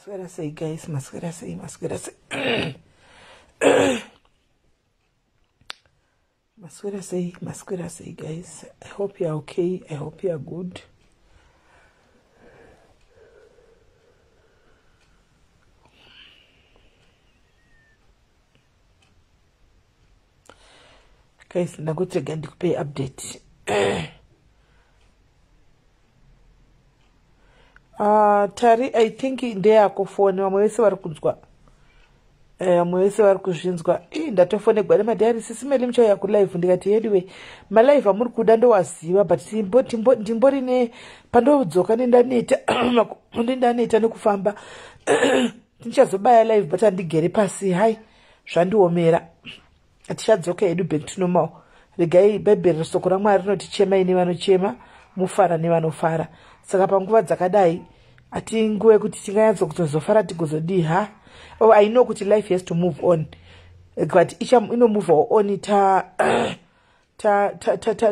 Maswera sei guys, maswera sei, maswera sei. Maswera sei, maswera sei guys. I hope you are okay, I hope you are good. Guys, ndangoti rega ndikupei update. Tari, I think ndeyako foni, vamwe vese vari kunzwa. Vamwe vese vari kuzvinzwa. Ii, ndatofonegwa nemadhayari, sisi Meli muchauya kulive. Ndikati anyway, malive amuri kuda ndowaziva, but ndimbori ne pandodzoka nendaneta, nendaneta nekufamba. Ndichazobaya live, but handigere pasi. Hai, zvandiomera. Tichadzoka hedu back to normal. Regai Bhaibheri, soko raMwari rinoti chemai nevanochema, mufara nevanofara. Saka panguva dzakadai hatinguva yekuti tinganyatso kutozofara tigozodii ha. Oh, I know kuti life has to move on, but inomove on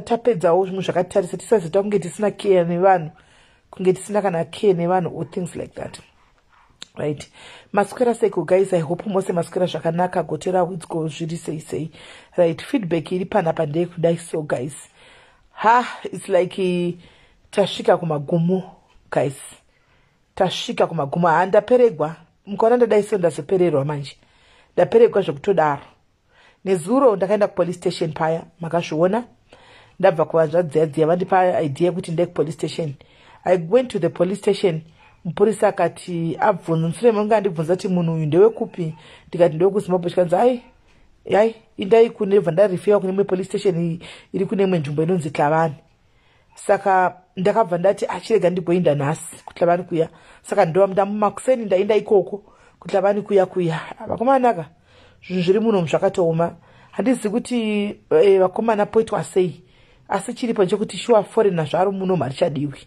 tapedzawo zvimwe zvakatitarisa, tisazoita kunge tisina care nevanhu, kunge tisina kana care nevanhu or things like that. Right, maswera seiko guys? I hope mose maswera zvakanaka. Gotera widzgo zviri sei sei? Right, feedback iri panapa ndeyekudai. So guys, ha, it's like tasvika kumagumo guys, tasvika kumagumo. Ha, ndaperegwa. Mukaona ndadai so, ndazopererwa manje, ndaperegwa zvekutodaro. Nezuro ndakaenda kupolice station paya, makazviona. Ndabva kuvanzva dziya, vandipa idea yekuti ndee kupolice station. I went to the police station. Mupurisa akati abvunza, mushure mekunge andibvunza kuti munhu uyu ndewekupi, ndikati ndewekuZimbabwe. Chikanzi ai ai, indai kune, bva ndarifewa kune imwe police station iri kune imwe nzvimbo inonzi Tlabani. Saka ndakabva ndati achirega ndigoinda nhasi kuTlabani kuya. Saka ndamumakuseni ndaenda ikoko kuTlabani kuya kuya. Vakomanaka, zvinhu zviri muno zvakatooma. Handizivi kuti vakomana poitwa sei, asi chiripo nchekuti shuwa foreigner zvaro muno harichadiwi.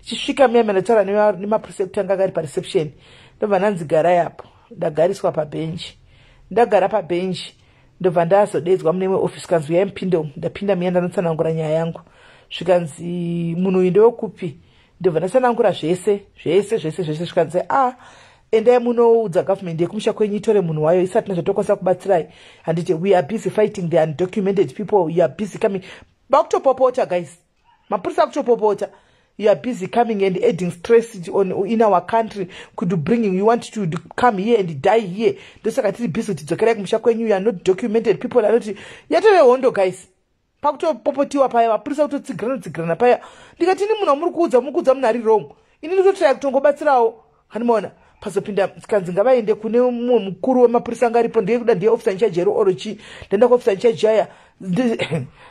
Tichisvika muya, ndataura nemapurisa ekutanga akari pareception. Ndobva ndanzi garai apo. Ndagariswa pabhenji. Ndagara pabhenji, ndobva ndazodedzwa mune imwe ofisi, kanzi uyai mupinde umu. Ndapinda muya, ndanotsanangura nyaya yangu. Zvikanzi munhu uyu ndewekupi? Ndobva ndatsanangura zvese zvese zvese zvese. Zvikanzi a ah, endai munoudza government yekumusha kwenyu itore munhu wayo, isati nazvatokwanisa kubatsirai. Handiti we are busy fighting the undocumented people, you are busy coming. Vakutopopota guys, mapurisa akutopopota. "You are busy coming and adding stress on in our country, could bringing, you want to come here and die here. Ndosaka tiri busy kuti dzokerai kumusha kwenyu. You are not documented people." Anoti yatove hondo guys, pakutopopotiwa paya, mapurisa kutotsigirana tsigirana paya. Ndikati ini munhu wamuri kuudza, muri kuudza munhu ari wrong. Ini nditotraya kutongobatsirawo. Handimaona pazopinda, kanzi ngavaende kune mumwe mukuru wemapurisa anga aripo. Ndeyekuda ndiye officer in charge here or chii? Ndaenda kuofficer in charge aya.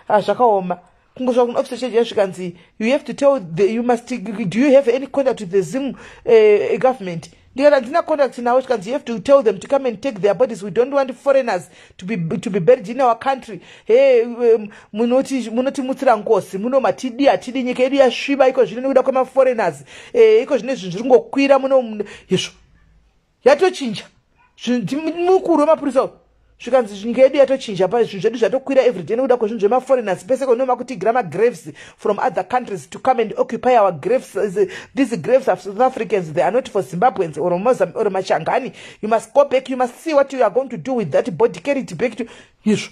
Ah, zvakaoma. Kungosvika kuna officer in charge, zvikanzi you have to tell the, you must, do you have any contact with the Zim government? Ndikati handina contact navo. Zvikanzi you have to tell them to come and take their bodies. We don't want foreigners to be buried in our country. Hey, munotimutsira ngozi muno, matidi hatidi. Nyika yedu yasviba iko zvino nekuda kwemaforeigners. Iko zvino zvinhu zviri ngokwira muno izvo. Yatochinja mukuru wemapurisa. Zvikanzi nyika yedu yatochinja pa zvinhu zvedu zvatokwira everyday nekuda kwezvinhu zvemaforeigners. Pese kunoma kutigira magraves from other countries to come and occupy our graves. These graves are South Africans, they are not for Zimbabweans or Mozambique or Machangani. You must go back, you must see what you are going to do with that body, carry it back to izvo.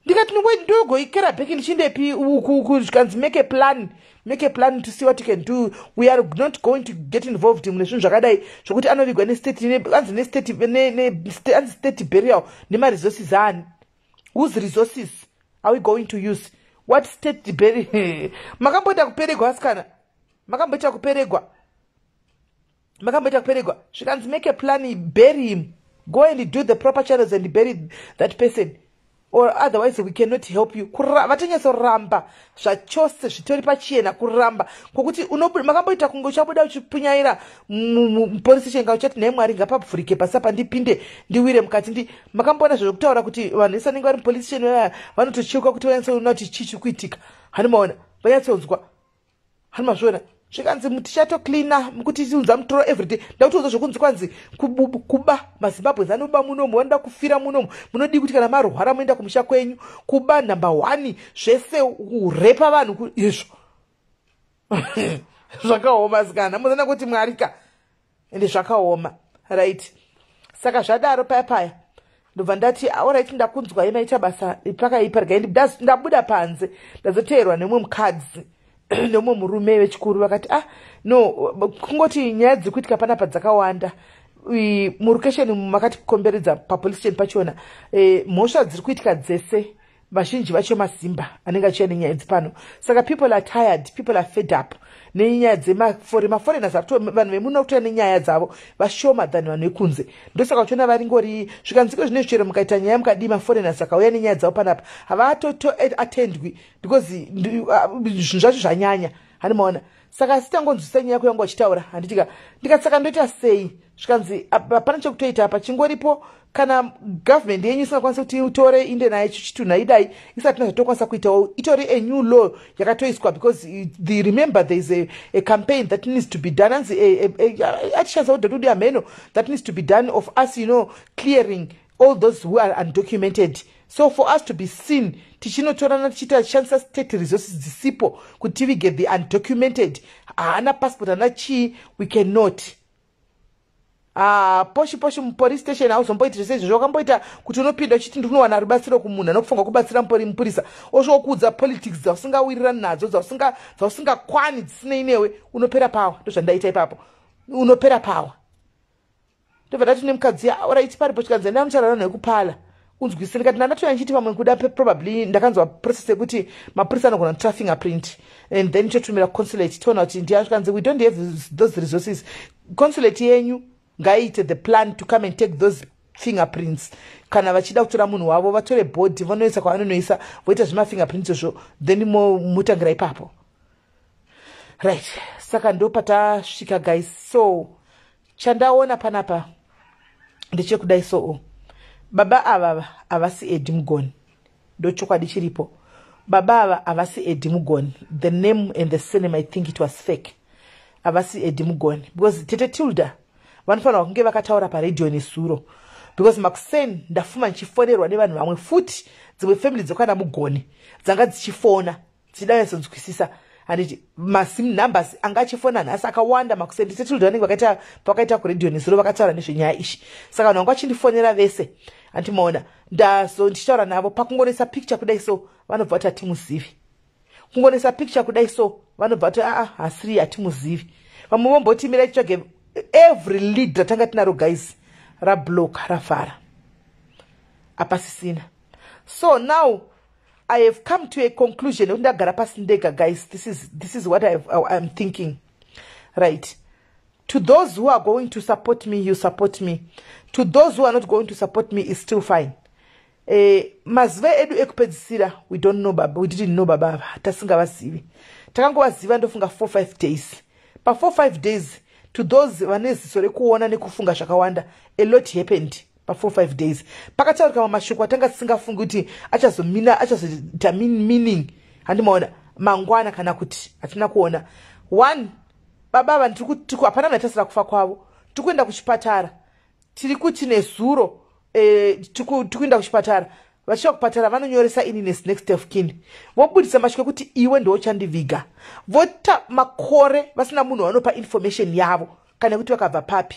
Ndikati ndogoikera back ndichindepi uku? Zvikanzi make a plan, make a plan to see what you can do. We are not going to get involved mune zvinhu zvakadai zvokuti anovigwa nestate, anzi nestate, anzi state burial nemaresources ani? Whose resources are we going to use? What state burial? Makamboita kuperegwa asikana, makamboita kuperegwa, makamboita kuperegwa. Zvikanzi make a plan, bury him, go and do the proper channels and bury that person or otherwise we cannot help you. Vatonyatsoramba zvachose, zvitori pachena kuramba kwokuti makamboita kunge uchabuda uchipunyaira mupolice station ka, uchati nhai Mwari, ngapavhurike pasi apa ndipinde, ndiwire mukati. Ndi makamboona zvekutaura kuti vanhu vese vanenge vari mupolice station vaya vanotocheuka kuti vanyatsoona kuti chii chiri kuitika. Hanimaona vanyatsonzwa, hanimazviona. Zvikanzi tichatocleana mukuti tiunza mutoro everyday. Ndakutoudza zvokunzi kwanzi kuba, maZimbabweans anoba munomu, vanoda kufira munomu. Munodii kuti kana marwara muenda kumusha kwenyu? Kuba number one, zvese kurepa vanhu izvo zvakaoma sikana. Munoona kuti Mwarika, ende zvakaoma. Right, saka zvadaro paya paya ndobva ndati, "Alright, ndakunzwai, maita basa, pakaipa." Regai ndabuda panze, ndazoteerwa nemumwe mukadzi nemumwe murume vechikuru. Vakati, "Ah no, kungoti nyaya dziri kuitika panapa dzakawanda murukesheni makatikomberedza papolice station pachona. Mhosva dziri kuitika dzese, vazhinji vacho mazimba anenge achiuya nenyaya idzi pano. Saka people are tired, people are fed up nenyaya dzemaforeigners. Vanhu vemuno kutoya nenyaya dzavo vashoma than vanhu vekunze. Ndosaka uchiona varingori zvikanziko zvine zvichero. Mukaita nyaya mukadii, maforeigners akauya nenyaya dzavo panapa havatoatendwi because zvinhu zvacho zvanyanya." Handimaona. Saka asi tangonzwisa nyaya yako yangu vachitaura, handitika? Ndikati, "Saka ndoita sei?" Zvikanzi, "Hapana chekutoita apa chingoripo. Kana government yenyu isingakwanisi kuti utore inde naye chitunha, idai isati nazvatokwanisa kuitawo. Itori a new law yakatoiswa because the remember there is a campaign that needs to be done." Anzi atishandisa kudhotudi amheno, "that needs to be done of us clearing all those who are undocumented. So for us to be seen tichinotorana, tichiita tichishandisa state resources dzisipo kuti tivige the undocumented, haana passport, haana chii, we cannot." Ah, poshi poshi mupolice station hauzomboiti zvese izvozvo. Wakamboita kuti unopinda uchiti ndinowana rubatsiro kumunhu anokufunga kubatsira mupurisa, osvokuudza politics dzausingawirirani nadzo, dzausingakwani, dzisinei newe, unopera power. Ndozvandaita ipapo, unopera power. Ndobva ndati nemukadzi, "Alright, paripo." Chikanzi, "Ndamucharana nekupala unzwise." Ndikati, "Ndandatoya nchiti pamwe kuda probably ndakanzwa process yekuti mapurisa anogona kutora fingerprint and then totumira consulate, toona kuti ndiasvikanzi." "We don't have those resources. Consulate yenyu ngaiite the plan to come and take those fingerprints. Kana vachida kutora munhu wavo, vatore body, vanoisa kwavanonoisa, voita zvemafingerprints izvo, then motangira ipapo." Right, saka ndo patasvika, guys. So chandaona panapa ndechekudai. So baba ava havasi Eddie Mugoni, ndochokwadi chiripo. Baba ava havasi Eddie Mugoni. The name and the surname, I think it was fake. Havasi Eddie Mugoni because Tete Tilda vanofanirwa kunge vakataura paredhiyo nesuro, because makusen ndafuma ndichifonerwa nevanhu vamwe futi, dzimwe family dzekwana Mugoni dzanga dzichifona dzichida nyatsonzwisisa, handiti? Masim numbers anga achifona nhasi akawanda makuseni. Tete Tilda vanenge vakaita pavakaita kuredhiyo nesuro, vakataura nezvenyaya ishi. Saka vanhu vanga vachindifonera vese, handimaona? Ndazo ndichitaura navo, pakungonesa picture kudai so, vanobva kuti, "Hatimuzivi." Kungonesa picture kudai so, vanobva kuti, "Aa, hasiri, hatimuzivi." Vamwe vomboti, "Mirai titsvage." Every lead ratanga tinaro, guys, rablock, rafara, apasisina. So now I have come to a conclusion yekuti ndagara pasi ndega, guys. This is what I'm thinking, right? To those who are going to support me, you support me. To those who are not going to support me, is still fine. Mazuva edu ekupedzisira, we don't know baba, we didn't know baba ava, tasingavazivi. Takangovaziva ndofunga 4 5 days. Pa4 5 days, to those vane ziso rekuona nekufunga zvakawanda, a lot happened pa4 5 days. Pakataurika mamwe mashoko atanga tisingafungi kuti achazomina, achazoita meaning, handimaona, mangwana kana kuti hatina kuona. One, baba ava, hapana munhu atasira kufa kwavo. Tiri kuenda kuchipatara, tiri kuti nezuro tiri kuenda kuchipatara. Vachisvika kupatara, vanonyoresa ini next of kin, vobudisa mashoko ekuti, "Iwe ndochandiviga." Vota makore vasina munhu vanopa information yavo kana kuti vakabva papi.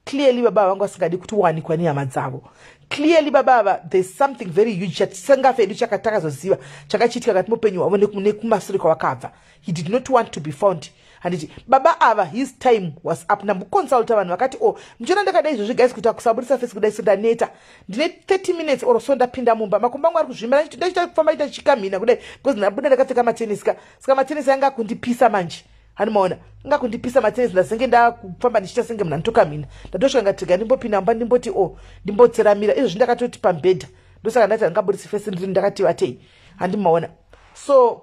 Clearly baba vanga vasingadi kuti wanikwa nehama dzavo. Clearly baba ava, there's something very huge chatisingafe edu chakatakazoziva chakachiitika kati muupenyu hwavo nekumasure kwavakabva. He did not want to be found, handiti? Baba ava, his time was up. Ndamboconsulta vanhu vakati, "O oh, muchiona ndakadai izvozvi, guys, kuti kusabudisa face kudai so, ndaneta, ndine 30 minutes or so ndapinda mumba, makumbo angu ari kuzvimba, ndachiita kufamba ita chikamhina kudai because ndabuda ndakapfeka matenisi ka. Saka matenisi anga akundipisa manje, handimaona? Anga kundipisa matenisi. Ndazenge ndakufamba ndichiita senge munhu anotokamhina. Ndatosvika, ngatiga ndimbopinda mumba, ndimboti o oh, ndimbotseramira. Izvozvi ndakatoti pamubhedha, ndosaka ndati handingabudisi face, ndiri ndakati vatei, handimaona? So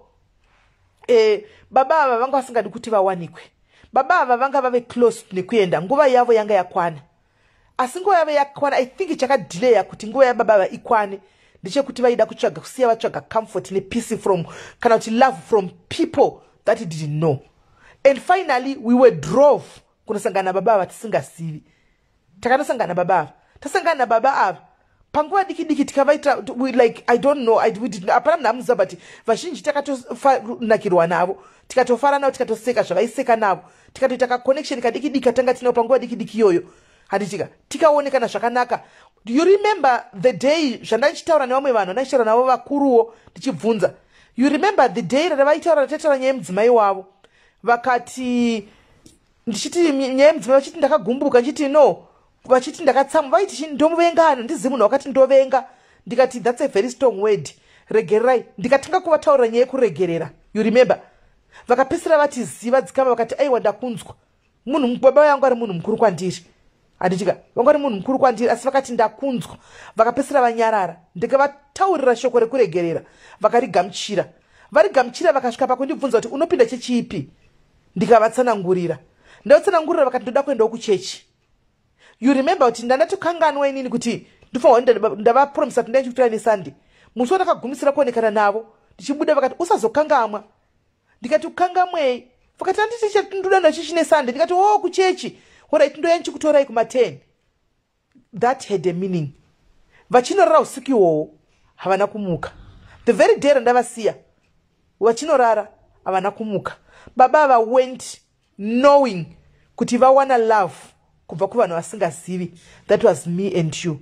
baba ava vanga vasingadi kuti vawanikwe. Baba ava vanga vave close nekuenda, nguva yavo yanga yakwana. Asi nguva yavo yakwana, I think chakadhileya kuti nguva yababa ava ikwane ndechekuti vaida kutsvaga, kusiya vatsvaga comfort nepeace from, kana kuti love from people that didn't know. And finally we were drove kunosangana nababa ava tisingazivi. Takanosangana nababa ava, tasangana nababa ava panguva diki diki, tikavaita like, I don't know, hapana munhu amuziva, but vazhinji takatonakirwa navo, tikatofara navo, tikatoseka zvavaiseka navo, tikatoita kaconnection kadiki diki katanga tinavo panguva diki diki iyoyo. Handitika tikaonekana zvakanaka. Do you remember the day zvandandichitaura nevamwe vanhu, vandandichitaura navo vakuruwo, ndichibvunza? You remember the day ravaitaura, tataura nyaya yemudzimai wavo, vakati, ndichiti nyaya yemudzimai, vachiti ndakagumbuka, ndichiti no, vachiti ndakatsamwa, vaiti ndomuvengana, ndizivi munhu wakati ndovenga. Ndikati that's a very strong word, regererai. Ndikatanga kuvataurira nyaya yekuregerera. You remember? Vakapesera vati ziva dzikama, vakati aiwa, ndakunzwa. Munhu baba yangu ari munhu mukuru kwandiri, handitika? Vanga vari munhu mukuru kwandiri, asi vakati ndakunzwa, vakapesera vanyarara. Ndikavataurira shoko rekuregerera, vakarigamuchira. Varigamuchira, vakasvika pakundibvunza kuti unopinda chechiipi. Ndikavatsanangurira, ndavatsanangurira, vakati ndoda kuendawo kuchechi. You remember kuti ndandatokanganwa inini kuti ndofanira ndavapromisa kuti ndaichikutora neSunday. Musi wandakagumisira kuonekana navo, ndichibuda, vakati usazokangamwa. Ndikati kukangamwei? Vakati handiti ndoda nachechi neSunday. Ndikati o oh, kuchechi, alright, ndoya ndichikutorai kuma10. That had a meaning. Vachinorara usiku iwowo, havana kumuka. The very day randavasiya vachinorara, havana kumuka. Baba ava went knowing kuti vawana love kubva kuvanhu vasingazivi. That was me and you.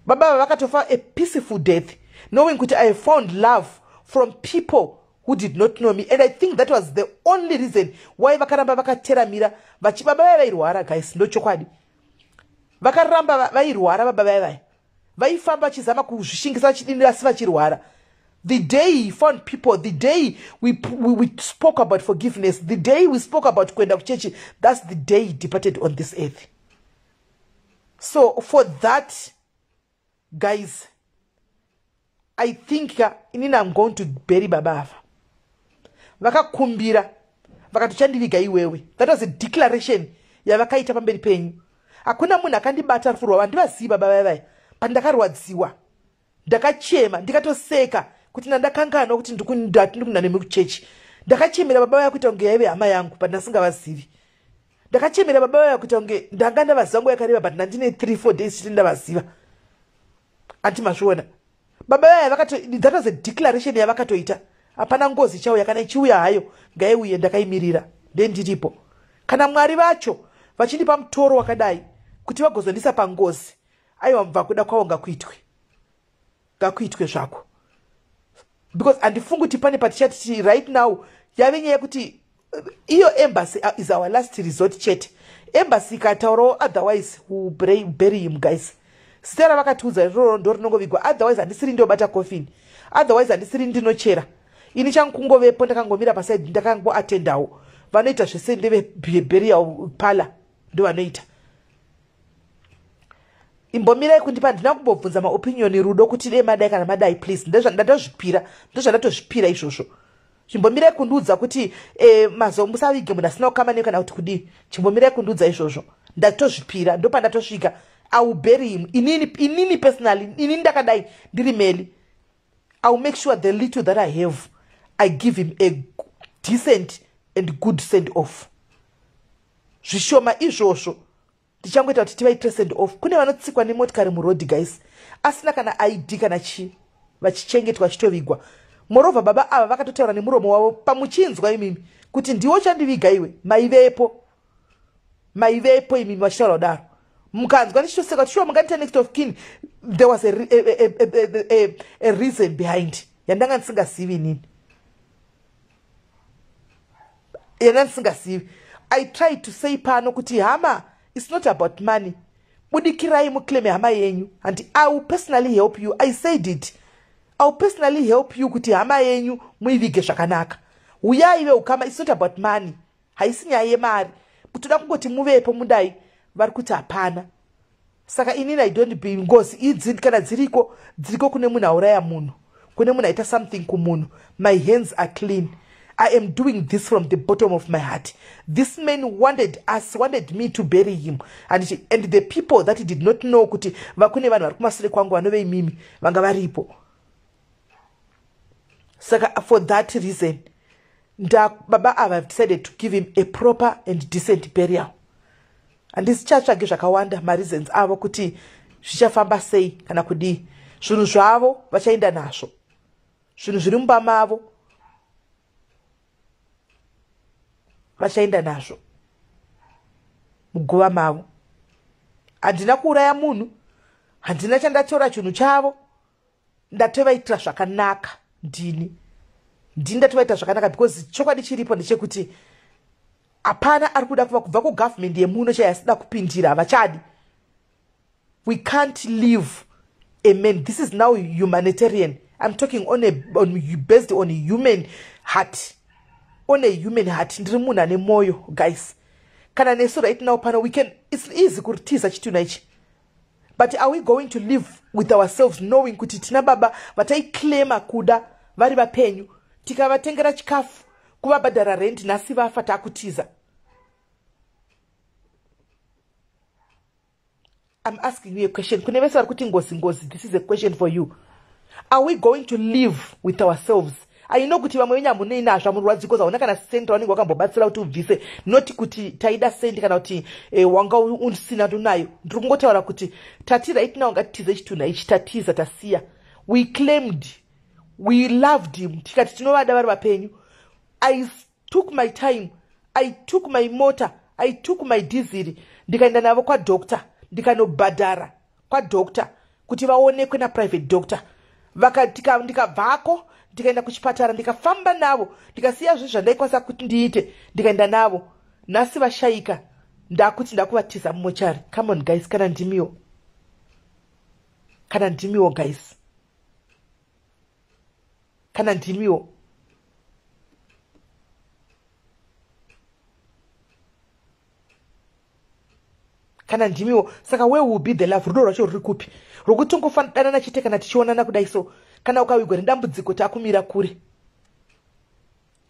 Baba ava vakatofa a peaceful death, knowing kuti I found love from people who did not know me. And I think that was the only reason why vakaramba vakateramira. Baba vaya vairwara, guys, ndochokwadi. Vakaramba vairwara. Baba vaya vaya vaifamba vachizama kuzvishingisa, vachidini, asi vachirwara. The day he found people, the day we spoke about forgiveness, the day we spoke about kuenda kuchechi, that's the day he departed on this earth. So for that, guys, I think inini I'm going to bury baba ava. Vakakumbira, vakati uchandiviga iwewe. That was a declaration yavakaita pamberi penyu. Hakuna munhu akandibata rufu rwavo, handivazivi baba vaya vaya. Pandakarwadziwa, ndakachema, ndikatoseka kuti ndandakanganwa kuti ndikuna nemi kuchechi. Ndakachemera baba vaya kuita kunge yaive hama yangu, but ndasingavazivi. Ndakachemera baba vaya kuita kunge ndanga ndavaziva nguva yakareba, but ndandine 3 4 days chiti ndavaziva. Anti mazviona? Baba vaya vakato, that was a declaration yavakatoita. Hapana ngozi ichauya. Kana ichiuya hayo, ngaiuye, ndakaimirira, ndendiripo. Kana Mwari vacho vachindipa mutoro wakadai kuti vagozondisa pangozi, aiwa, mubva kuda kwavo ngakuitwe, ngakuitwe zvako, because handifungi kuti pane patichati right now yave nyaya yekuti iyo embassy is our last resort chete. Embassy ikataurawo otherwise, bury him, guys. Zita ravakatiudza iroro ndo rinongovigwa. Otherwise handisiri ndobata coffin, otherwise handisiri ndinochera. Ini changu kungovepo, ndakangomira paside, ndakangoatendawo. Vanoita zvese ndeveburial parlour, ndo vanoita. Imbomirai kundipa, ndina kumbobvunza maopinion rudo kuti dei madai kana madai. Please, ndatozvipira, ndozvandatozvipira izvozvo. Chimbomirai kundiudza kuti mazo musavige munhu asina kukama nei kana kuti kudii. Chimbomirai kundiudza izvozvo. Ndatozvipira, ndopandatosvika. I will bury him inini, inini personally, inini ndakadai ndiri Meli. I will make sure the little that I have, I give him a decent and good send off. Zvishoma izvozvo ndichangoita kuti tivaitire send off. Kune vanotsikwa nemotikari murodhi, guys, asina kana ID kana chii, vachichengetwa, vachitovigwa. Moreover, baba ava vakatotaura nemuromo wavo pamuchinzwa imimi kuti ndiwo chandiviga iwe. Maivepo, maivepo imimi vachitaura kudaro. Mukanzwa ndichitoseka kuti sure mungandiita next of kin. There was a reason behind yandanga ndisingazivi inini, yandanga ndisingazivi. I tried to say pano kuti hama, it's not about money, budikirai muclaime hama yenyu. And I will personally help you. I said it, I will personally help you kuti hama yenyu muivige zvakanaka. Uyai veukama, it's not about money, haisi nyaya yemari. Toda kungoti muvepo mudai. Vari kuti hapana. Saka inini I don't be ngozi idzi kana dziriko, dziriko kune munhu auraya munhu, kune munhu aita something kumunhu. My hands are clean. I am doing this from the bottom of my heart. This man wanted us, wanted me to bury him, and the people that he did not know kuti vakune vanhu vari kumasure kwangu vanove imimi vanga varipo. Saka for that reason, baba ava have decided to give him a proper and decent burial. Handisichatsvagi zvakawanda, mareasons avo kuti zvichafamba sei kana kudii. Zvinhu zvavo vachaenda nazvo, zvinhu zviri mumba mavo vachaenda nazvo. Muguva mavo handina kuuraya munhu, handina chandatora chinhu chavo. Ndatovaitira zvakanaka. Ndini ndatovaitira zvakanaka, because chokwadi chiripo ndechekuti hapana ari kuda kuva kubva kugavhumendi yemuno chai asida kupindira, havachadi. We can't leave a man. This is now humanitarian. I'm talking on a, on based on human heart, on a human heart. Ndiri munhu ane mwoyo, guys. Kana nesu right now pano, we can, it's easy kuritiza chitunha ichi, but are we going to live with ourselves knowing kuti tina baba vataiclaima kuda vari vapenyu, tikavatengera chikafu, kuvabhadhara rent, nhasi vafa, taakutiza? I'm asking you a question. Kune vese vari kuti ngozi, ngozi, this is a question for you. Are we going to live with ourselves? I know kuti vamwe venyu hamunei nazvo, hamurwadzi, because hauna kana sendi raunenge wakambobatsira kuti ubvise. Noti kuti taida sendi kana kuti wanga usina tunayo. Ndiri kungotaura kuti tati right now ngatitize chitunha ichi. Tatiza, tasiya. We claimed we loved him, tikati tinovada vari vapenyu. I took my time, I took my motor, I took my diesel, ndikaenda navo kwadoctor, ndikanobhadhara kwadoctor kuti vaonekwe naprivate doctor. Ndikabvako, ndikaenda kuchipatara, ndikafamba navo, ndikasiya zvinhu zvandaikwanisa kuti ndiite, ndikaenda navo. Nhasi vashayika, ndakuti ndakuvatiza mumochari. Come on, guys. Kana ndimiwo, kana ndimiwo, guys, kana ndimiwo. Kana ndimiwo. Saka where will be the love? Rudo rwacho ruri kupi, rwokuti tongodanana chete kana tichionana kudai? So kana ukawigwa nedambudziko, takumira kure.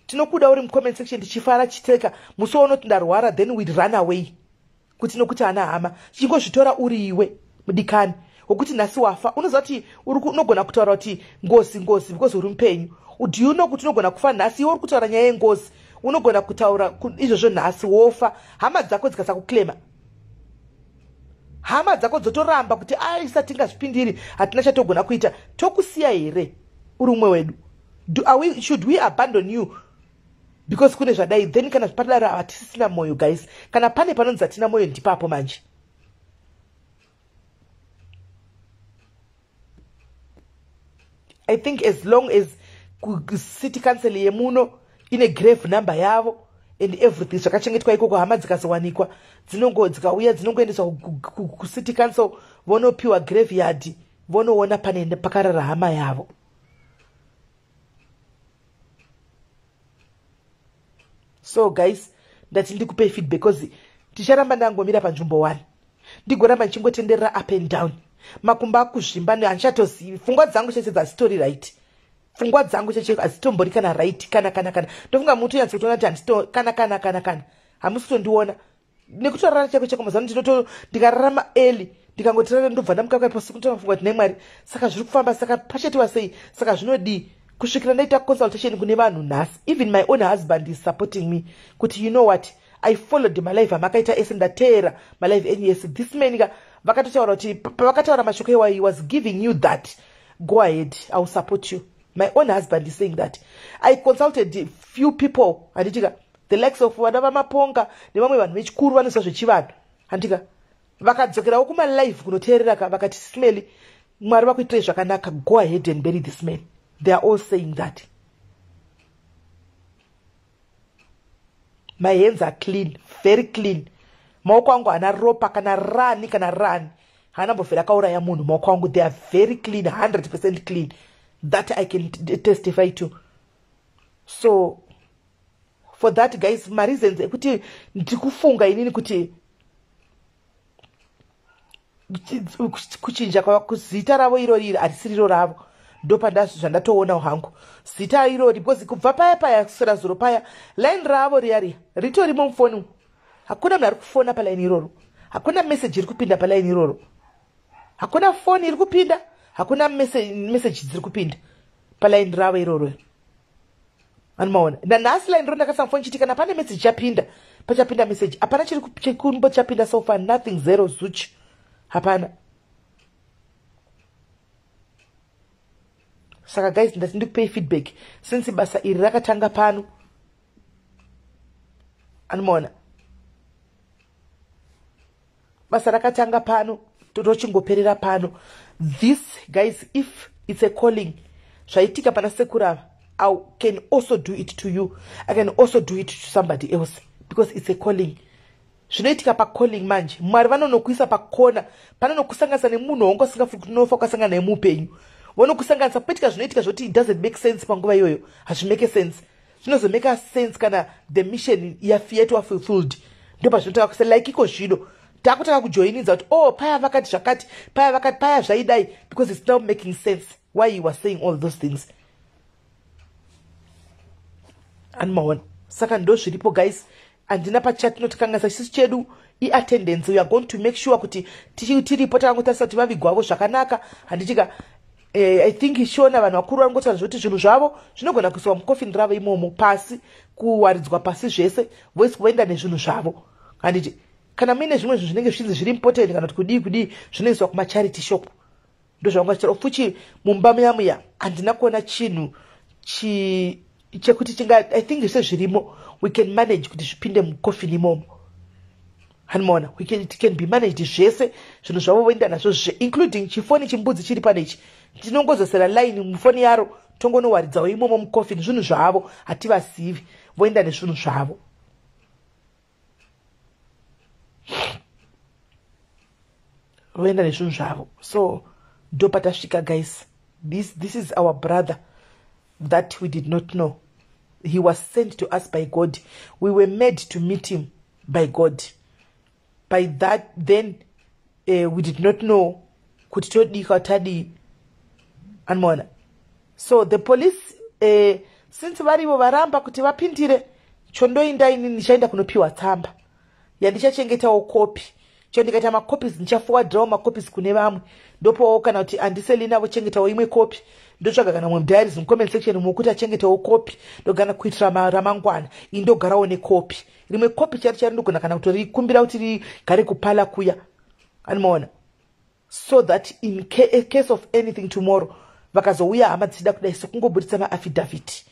Tinokuda uri mucomment section, tichifara, tichiteka. Musi waunoti ndarwara, then we run away, kuti nokuti hana hama. Chingozvitora uri iwe mudikani wokuti nhasi wafa, unoziva kuti unogona kutaura kuti ngozi, ngozi, because uri mupenyu. Do you know kuti unogona kufa nhasi? Iwe uri kutaura nyaya yengozi, unogona kutaura izvozvo nhasi wofa, hama dzako dzikasakuclaima, hama dzako dzotoramba kuti aisa, tingazvipindiri, hatina chatogona kuita. Tokusiya here uri umwe wedu? Should we abandon you because kune zvadai? Then kana padaro, hatisisina mwoyo, guys. Kana pane panonzi hatina mwoyo, ndipapo manje. I think as long as city council yemuno ine grave number yavo and everything zvakachengetwa ikoko, hama dzikazowanikwa, dzinongo dzikauya, dzinongoendeswa kucity council, vonopiwa graveyard, vonoona pane pakarara hama yavo. So guys, ndati ndikupei feedback, because ticharamba ndangomira panzvimbo 1, ndigoramba ndichingotenderera up and down, makumbo akuzvimba, handichatozivi. Pfungwa dzangu chese dzazitori right, pfungwa dzangu cheche hadzitombori kana right, kana kana kana. Ndofunga mutonyatsa kutoona kuti handito kana kana kana kana. Hamusi kutondiona nekutorara chako chako. Mazano ndinoto ndikararama early, ndikangotirara, ndobva ndamuka pasiku, ndotofunga kuti nemwari, saka zviri kufamba, saka pachetiwa sei, saka zvinodii, kusvikira ndaita consultation kune vanhu nhasi. Even my own husband is supporting me kuti, "You know what? I followed malive amakaita ese, ndateera malive enyu ese. This man ka vakatotaura kuti pavakataura mashoko iwayo, he was giving you that go ahead. I will support you." My own husband is saying that. I consulted few people, handitika, the likes of vana vamaponga nevamwe vanhu vechikuru vanoziva zvechivanhu, handika. Vakadzokerawo kumalive kunoteerera ka, vakati, "Smely, Mwari vakuitirai zvakanaka. Go ahead and bury this man." They are all saying that. My hands are clean, very clean. Maoko angu haana ropa kana rani, kana rani. Haana mbofera akauraya munhu maoko angu. They are very clean, 100% clean, that I can testify to. So for that, guys, mareasons ekuti ndikufunga inini kuti kuchinja zita ravo irori iri harisiriro ravo, ndopandazvandatoona hangu zita irori, because kubva paya paya kuswera zuro paya, line ravo riya riya ritorimo mufoni. Hakuna munhu ari kufona palaini iroro, hakuna meseji iri kupinda palaini iroro, hakuna foni iri kupinda, hakuna meseji dziri kupinda palaini ravo iroro. Anomaona nanhasi line ro ndakasa mufoni chiti kana pane meseji chapinda, pachapinda meseji. Hapana chiri chikumbo chapinda so far, nothing, zero, zilch, hapana. Saka guys, ndati ndikupei feedback since basa iri rakatanga pano. Anomaona Basa rakatanga pano, tochingoperera pano. This, guys, if it's a calling, zvaitika pana sekuru ava, I can also do it to you. I can also do it to somebody else because it's a calling. Zvinoitika pacalling manje, Mwari vanonokuisa pakona, panonokusanganisa nemunhu waunga usingafungi kuti unofa ukasangana naye muupenyu. Vanokusanganisa poitika zvinoitika zvoti it doesn't make sense panguva iyoyo, hazvimake sense. Zvinozomake sense kana the mission yaitwa fulfilled. Ndopazvinotanga kusa like iko zvino takutanga kujoinidza kuti oh, paya vakati zvakati, paya vakati, paya zvaidai, because it's now making sense why you were saying all those things. Animaona? Saka ndo zviripo, guys. Handina pachatinotikanganisa. Chisi chedu iattendance. We are going to make sure kuti tiripo, takangotarisa kuti vavigwavo zvakanaka, handitika? I think shona vanhu vakuru vanongotaura zvekuti zvinhu zvavo zvinogona kuiswa mukofini ravo imomo pasi, kuwaridzwa pasi zvese, voenda nezvinhu zvavo, handiti? Kana muine zvimwe zvinhu zvinenge zvichinzi zviri important kana kuti kudii kudii, zvinoiswa kumacharity shop. Ndo zvavanga vachitaura. Futi mumba muya muya handina kuona chinhu chekuti chinga. I think zvese zvirimo, we can manage kuti zvipinde mukofini imomo, hanimaona? It can be managed zvese zvinhu zvavo voenda nazvo, including chifoni chimbudzi chiri panechi. Tinongozosera line mufoni yaro, tongonowaridzawo imomo mukofini. Zvinhu zvavo hativasivi, voenda nezvinhu zvavo, voenda nezvinhu zvavo. So ndo patasvika, guys. This is our brother that we did not know. He was sent to us by God. We were made to meet him by God. By that then, we did not know kuti todika tadii, animaona? So the police, since varivo varamba kuti vapindire, chondoinda ini, ndichaenda kunopiwa tsamba yandichachengetawo kopi. Cho ndikaita macopies, ndichaforwardirawo macopies kune vamwe, ndopawo kana kuti andiselina vochengetawo imwe kopi, ndotsvaga kana mumwe mudiaries mucomment section mokuti achengetawo kopi, ndogana kuitira ramangwana. Ini ndogarawo nekopi, rimwe kopi chari chari, ndogona kana kutorikumbira kuti rigare kupala kuya, animaona? So that in case of anything tomorrow, vakazouya hama dzichida kudai, sokungobudisa maaffidavit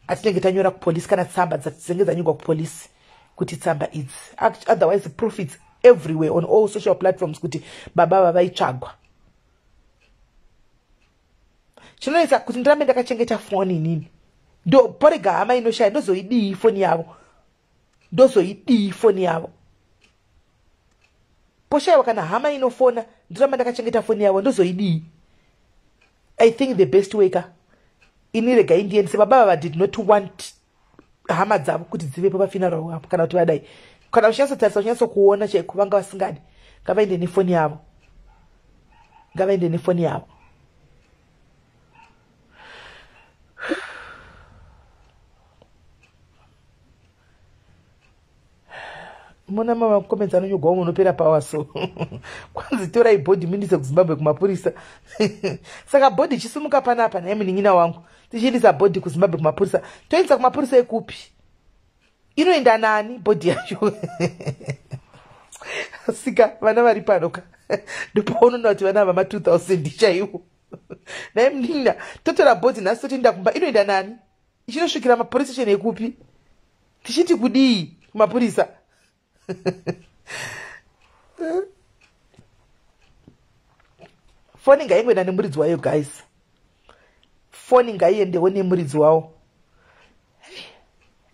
atinenge tanyora kupolisi kana tsamba dzinenge dzanyorwa kupolisi kuti tsamba idzi. Otherwise proof is everywhere on all social platforms kuti baba vavaitsvagwa. Chinoita kuti ndirambe ndakachengeta foni inini, ndo porega hama inoshaya, ndozoidii foni yavo? Ndozoidii foni yavo? Poshayiwa kana hama inofona, ndiramba ndakachengeta foni yavo, ndozoidii? I think the best way ka, ini regai ndiendese. Baba vava did not want hama dzavo kuti dzivepo pafuneral apo kana kuti vadai. Kana uchinyatsotarisa, uchinyatsokuona chaiko, vanga vasingadi. Ngavaende nefoni yavo, ngavaende nefoni yavo. Mona mamacomments anonyogwa munopera power. So kwanzi torai body muindise kuZimbabwe kumapurisa. Saka body ichisimuka panapa naye munin'ina wangu, tichiindisa body kuZimbabwe kumapurisa, toindisa kumapurisa ekupi? Inoenda nani body yacho? Sika vana vari pano ka, ndopaunoona kuti vana vama 2000 chaiwo. Naye munin'ina, totora body nhasi, totoenda kumba, inoenda nani? Ichinosvikira mapolice station ekupi? Tichiti kudii kumapurisa? Foni ngaingoenda nemuridzi wayo, guys. Foni ngaiendewo nemuridzi wawo.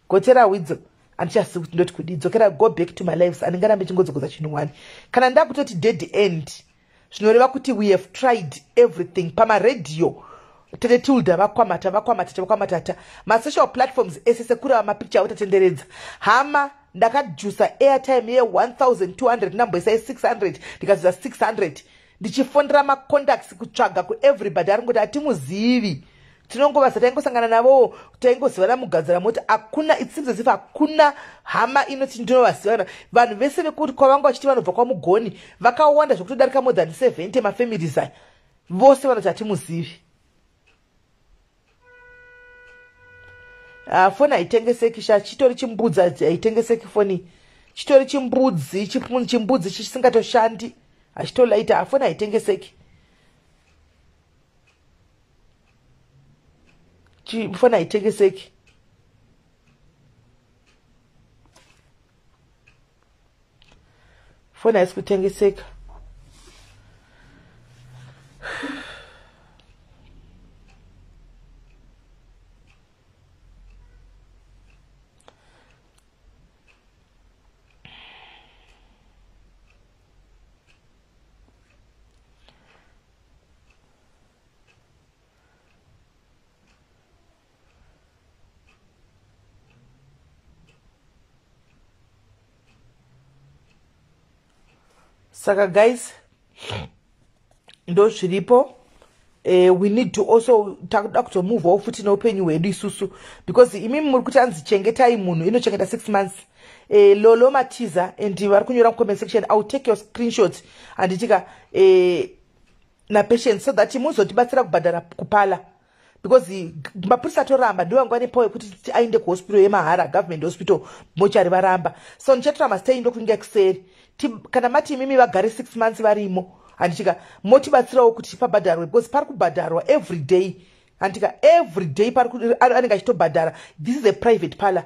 Gotera widzo, handichazivi kuti ndoti kudii. Dzokera, go back to my lives. Handingarambe chingodzokodza chinhu one. Kana ndakutoti dead end, zvinoreva kuti we have tried everything. Pamaredhiyo tete Tilda vakwamata, vakwamata, vakwamatata, masocial platforms ese, sekurava mapicture avo tatenderedza hama. Ndakajusa airtime ye1200, ndamboisai 600, ndikazusa 600 ndichifondera macontacts kutsvaga kueverybody. Ari ngoti hatimuzivi, tinongovasa, taingosangana navo, taingozivana mugadzira moti. Hakuna, it seems as if hakuna hama inoti ndinovazivana. Vanhu vese vekuti kwavanga vachiti vanobva kwaMugoni vakawanda zvekutodarika more than 70 mafamilies aya, vose vanoti hatimuzivi. Foni haitengeseki sha, chitori chimbudzi, haitengeseki foni, chitori chimbudzi, chimbudzi chisingatoshandi, hachitolaita. Foni haitengeseki, foni haitengeseki. Foni haisi kutengeseka. Saka guys, ndo zviripo. We need to also, takuda kutomovawo futi neupenyu hwedu isusu, because imimi muri kuti anzi chengetai munhu, inochengeta 6 months. Lolo Matiza and vari kunyora mucomment section, I will take your screenshot, handitika, napatience, so that muzotibatsira kubhadhara kuparlour, because mapurisa atoramba. Ndivo vanga vane power yekuti aende kuhospital yemahara, government hospital mochari varamba. So ndichatora mastei ndokuinga kuseri. Kana mati imimi vagare 6 months varimo, handitika, motibatsirawo kuti pabhadharwe, because pari kubhadharwa every day, handitika, every day anenge achitobhadhara. This is a private parlor,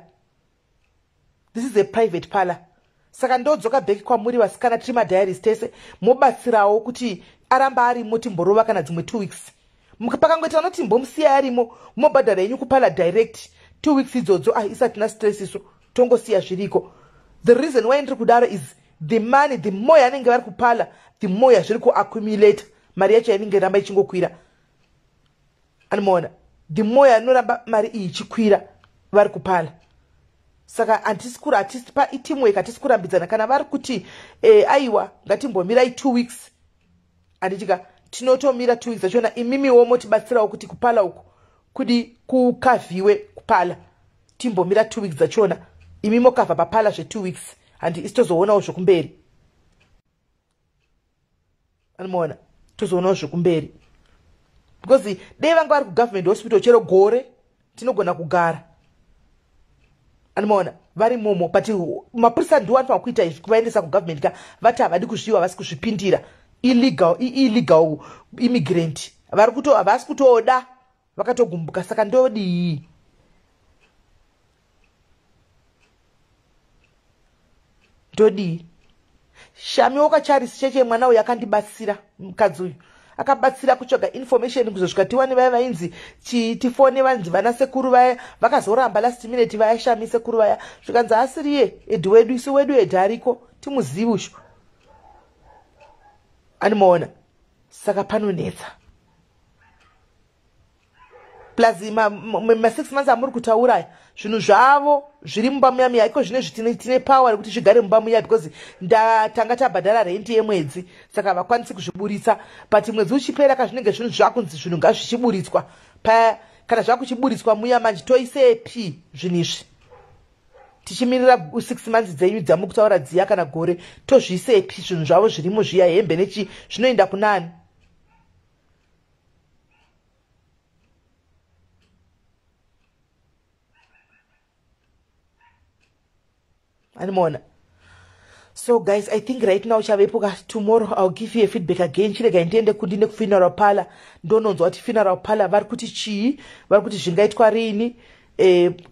this is a private parlor. Saka ndodzoka back kwamuri vasikana, tiri madiaries tese, mobatsirawo kuti aramba arimo, timborova kana dzimwe 2 weeks. Pakangoita vanoti mbomusiya arimo, mobhadhara yenyu kuparlour direct 2 weeks idzodzo. Ah, isatina stress isu, tongosiya zviriko. The reason why ndiri kudaro is the money, the more yanenge vari kuparlour, the more yazviri kuaccumulate, mari yacho yainenge ramba ichingokwira. Anomaona, the more yanoramba mari iyi ichikwira vari kuparlour. Saka hatisi paiteamwork, hatisi kurambidzana. Kana vari kuti aiwa, ngatimbomirai 2 weeks, handitika, tinotomira 2 weeks dzachona. Imimiwo motibatsirawo kuti kuparlour uku kudi kukavhiwe kuparlour, timbomira 2 weeks dzachona, imi mokavha paparlour zve2 weeks, handi isi tozoonawo zvokumberi. Anomaona, tozoonawo zvokumberi, because dei vanga vari kugovernment hospital, chero gore tinogona kugara, anomaona, vari momo. But mapurisa ndiwo anofanira kuita izvi, kuvaendesa kugovernment ka. Vati havadi kuzviwa, havasi kuzvipindira. Illegal immigrant vari kuto, havasi kutoda, vakatogumbuka. Saka ndodii? Ndodii? Shami wakaCharisi cheche, mwana uyu akandibatsira, mukadzi uyu akabatsira kutsvaga information kuzosvika tiwane vaya vainzi tifone, vanzi vana sekuru vaya vakazoramba last minute vaya. Shami, sekuru vaya, zvikanzi asiriye edhi wedu, isu wedu edhi ariko, timuzivi usho, animaona. Saka panonetsa. Plus ma6 months amuri kutauraya, zvinhu zvavo zviri mumba muya muya iko zvino tine power rekuti zvigare mumba muya, because ndatanga tabhadhara renti yemwedzi, saka havakwanisi kuzviburitsa. But mwedzi uchipera ka, zvinenge zvinhu zvakunzi zvinhu ngazvichiburitswa paya. Kana zvakuchiburitswa muya manje, toisepi zvinhu izvi tichimirira 6 months dzenyu dzamuri kutaura dziya, kana gore? Tozviisepi zvinhu zvavo zvirimo zviya, hembe nechi, zvinoenda kunani? Animona. So guys, I think right now chavepo ka, tomorrow I'll give you a feedback again. Chiregai ndiende kundine kufuneral parlor, ndononzwa kuti funeral parlor vari kuti chii, vari kuti zvingaitwa rini,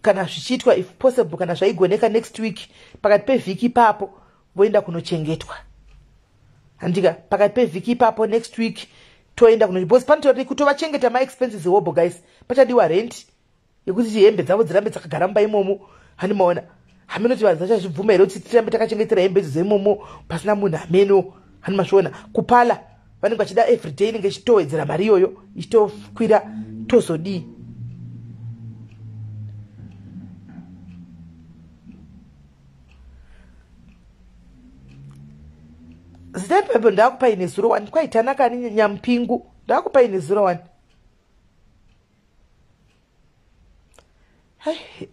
kana zvichiitwa, if possible, kana zvaigoneka next week, pakati pevhiki ipapo voenda kunochengetwa, handika? Pakati pevhiki ipapo next week toenda kuno, because panotori kutovachengeta maexpenses hobo guys. Pachadiwa rent yekuti hembe dzavo dzirambe dzakagara mumba imomo, handimaona. Haminoti vanhu vachazvibvuma here kuti tirambe takachengetera hembe idzodzo imomo pasina munhu? Hameno, hani mazviona. Kuparlour vanenge vachida everyday, inenge ichitowedzera mari iyoyo, ichitokwira. Tozodii? Zita reBhaibheri ndakupai nezuro wani, kwaitanakani nyamupingu, ndakupai nezuro wani.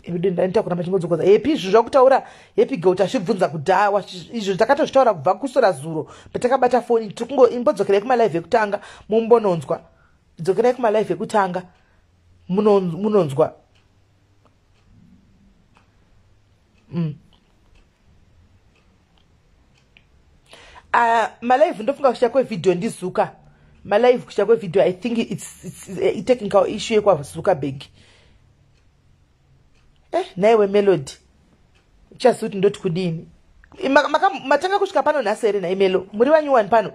Ndaita kuramba chingodzokodza hepi izvo zvakutaura Happy Girl, tazvibvunza kudhawa izvo, takatozvitaura kubva kusora zuro patakabata foni. Tirikungo imbodzokerai kumalive ekutanga mumbononzwa, dzokerai kumalive ekutanga munonzwa. Malive ndofunga kushaya kwevhidhiyo ndiZuka. Malive kushaya kwevhidhiyo, I think it's itechnical issue yekwaZuckerberg. Naiwe Melody, uchaziva kuti ndoti kudini. Matanga kusvika pano nhasi here nhaimelo? Muri vanyuwani pano?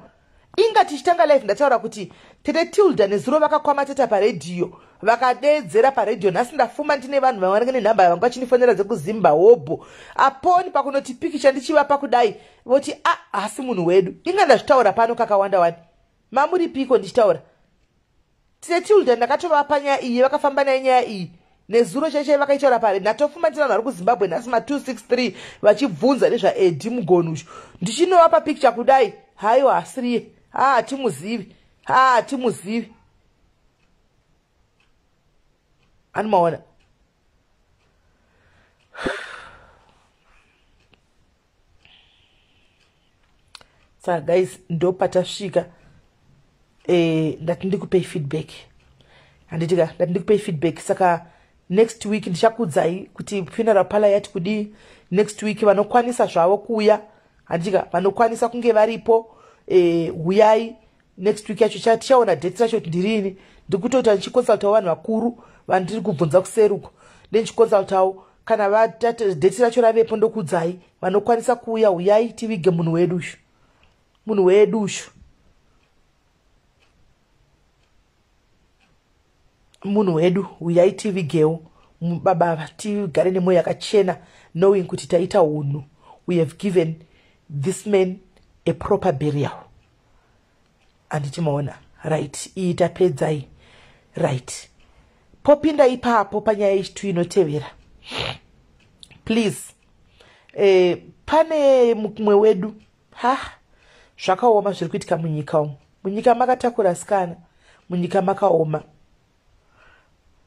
Inga tichitanga live ndataura kuti tete Tilda nezuro vakakwamateta paredhiyo, vakadeedzera paredhiyo. Nhasi ndafuma ndine vanhu vamwe vanenge nenhamba vanga vachindifonera dzekuzimba hobho. Aponi pakunoti pikicha ndichivapa kudai voti a ah, hasi munhu wedu. Inga ndazvitaura pano kakawanda wani. Mamuripiko ndichitaura? Tete Tilda ndakatovapa nyaya iyi, vakafamba naye nyaya iyi nezuro chaichai vakaitaura pare. Ndatofuma ndina vanhu vari kuZimbabwe nhasi ma263 vachibvunza nezvaEdi Mugonushu. Ndichinovapa picture kudai, haiwa hasiriye, ha hatimuzivi, ha hatimuzivi. Anomaona saka guys, ndopatasvika. Ndati ndikupei feedback, handitika? Ndati ndikupei feedback. Saka next week ndichakudzai kuti funeral parlor yati kudii. Next week vanokwanisa zvavo kuuya, handitika? Vanokwanisa kunge varipo, huyai next week yacho. Tichaona date racho kuti ndirini. Ndikutoita ndichiconsultawo vanhu vakuru vandiri kubvunza kuseruko, ndendichiconsultawo. Kana date racho ravepo ndokudzai. Vanokwanisa kuuya, uyai tivige munhu wedu ushu, munhu wedu ushu, munhu wedu. Uyai tivigewo baba, tigare nemwoyo yakachena, knowing kuti taita unhu. We have given this man a proper burial, handiti maona? Right, iyi tapedzai. Right, popinda ipapo panyaya yechitu inotevera, please. Pane mumwe wedu. Ha, zvakaoma zviri kuitika munyika umu. Munyika makatakura sikana, munyika makaoma.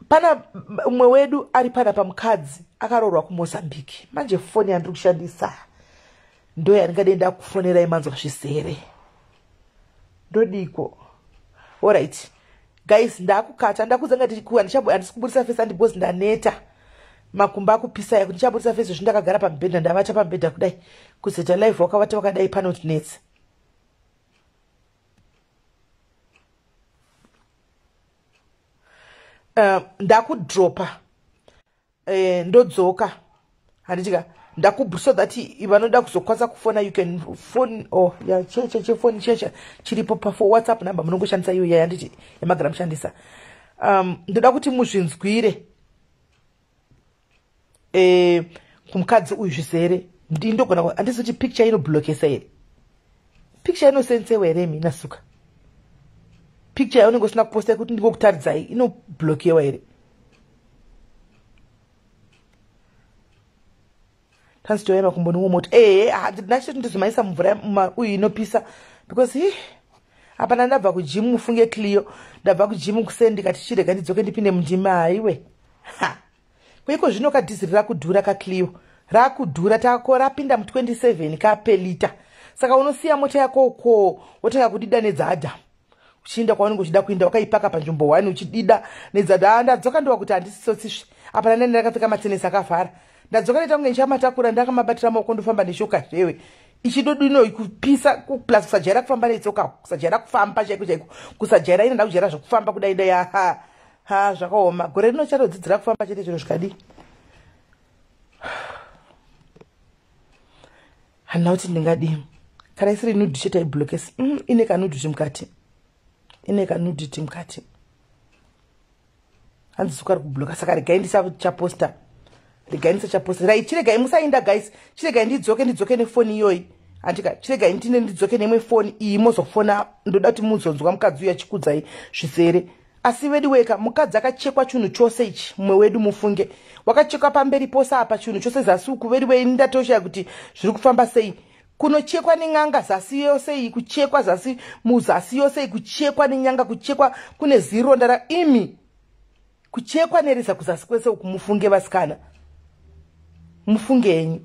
Pana mumwe wedu ari pana pamukadzi akaroorwa kuMozambique. Manje foni yandiri kushandisa ndo yandingadei ndakufonerai manzwa zvisere, ndodiko. Alright guys, ndakukata. Ndakudza ngati handisi kuburisa face andi because ndaneta, makumbo akupisa yako. Ndichaburisa face zvo ndakagara pamubhedha, ndavata pamubhedha kudai. Kuzoita live wakavata wakadai panotinetsa. Ndakudropa, ndodzoka, handitika? So that vanoda kuzokwanisa kufona, you can phone. Oh ya, cheche chefoni cheche chiripo pafo WhatsApp number munongoshandisa iyo yanditi yamagara mushandisa. Ndoda kuti muzvinzwire kumukadzi uyu zvizere. Ndindogona, handisi kuti picture inoblokesa here? Picture inosensewa here mina suka? Picture yaunenge usina kuposta kuti ndingokutaridzai inoblokewa here? Tanzitoya makumbo newomoto. Ehe, ndachiti ndizomaisa mumvura uyu inopisa because hi hapana. Ndabva kugym, mufunge Clio, ndabva kugym kuseni, ndikati chirega ndidzoke ndipinde mundima. Haiwe, ha, kweiko zvino kadhiziri rakudhura, kaClio rakudhura, tako rapinda mu27 kapelita. Saka unosiya mota yako uko, wotanga kudida nedzadha uchiinda kwaunenge uchida kuinda, wakaipaka panzvimbo 1 uchidida nedzadha. Ndadzoka ndova kuti handisitsotsisve apa, nani ndakapfeka matenesi akavhara. Ndadzoka ndaita kunge ndichamatakura, ndakamabatira maoko, ndofamba neshoka zvewe ichidodino kupisa, plus kusajaira kufamba netsoka, kusajaira kufamba chaiko chaiko, kusajaira. Ine ndakujaira zvekufamba kudai dai. Ha ha, zvakaoma. Gore rino chatodzidzira kufamba chete, chiro zvikadii. Handina kuti ndingadii kana isiri nude chete aiblokesi. Ine kanudity mukati, ine kanudity mukati. Hanzi zuka ri kubloka, saka regai ndisachaposta, regai ndisachaposta. Right, chiregai musainda guys, chiregai ndidzoke, ndidzoke nefoni iyoyi, handika? Chiregai ndine ndidzoke neimwe foni iyi, mozofona. Ndoda kuti muzonzwa mukadzi uyu achikudzai zvisere. Asi vedu weka, mukadzi akachekwa chinhu chose ichi, mumwe wedu mufunge, wakachekwa pamberi pose apa, chinhu chose zasi uku. Vedu wei, ndatoshaya kuti zviri kufamba sei. Kunochekwa nen'anga zasi yose iyi, kuchekwa zasi, muzasi yose iyi, kuchekwa nenyanga, kuchekwa kune zironda raimi, kuchekwa nereza kuzasi kwese uku. Mufunge vasikana, mufunge henyu.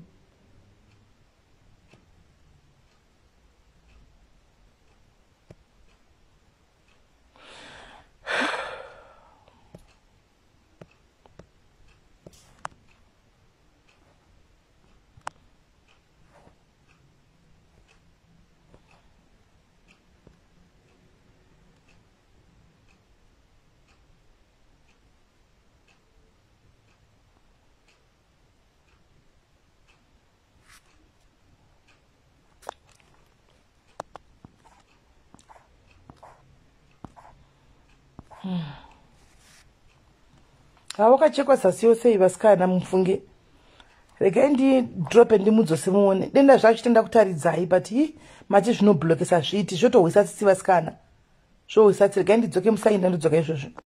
Hawakachekwa zasi yose iyi, vasikana, mufunge. Regai ndidrope, ndimudzose muone. Denda zvacho tenda kutaridzai, but hi, mati zvinoblokesa, zviiti zvotohwisa tsitsi, vasikana, zvohwisa tsitsi. Regai ndidzoke, musainda, ndodzoka izvozvo.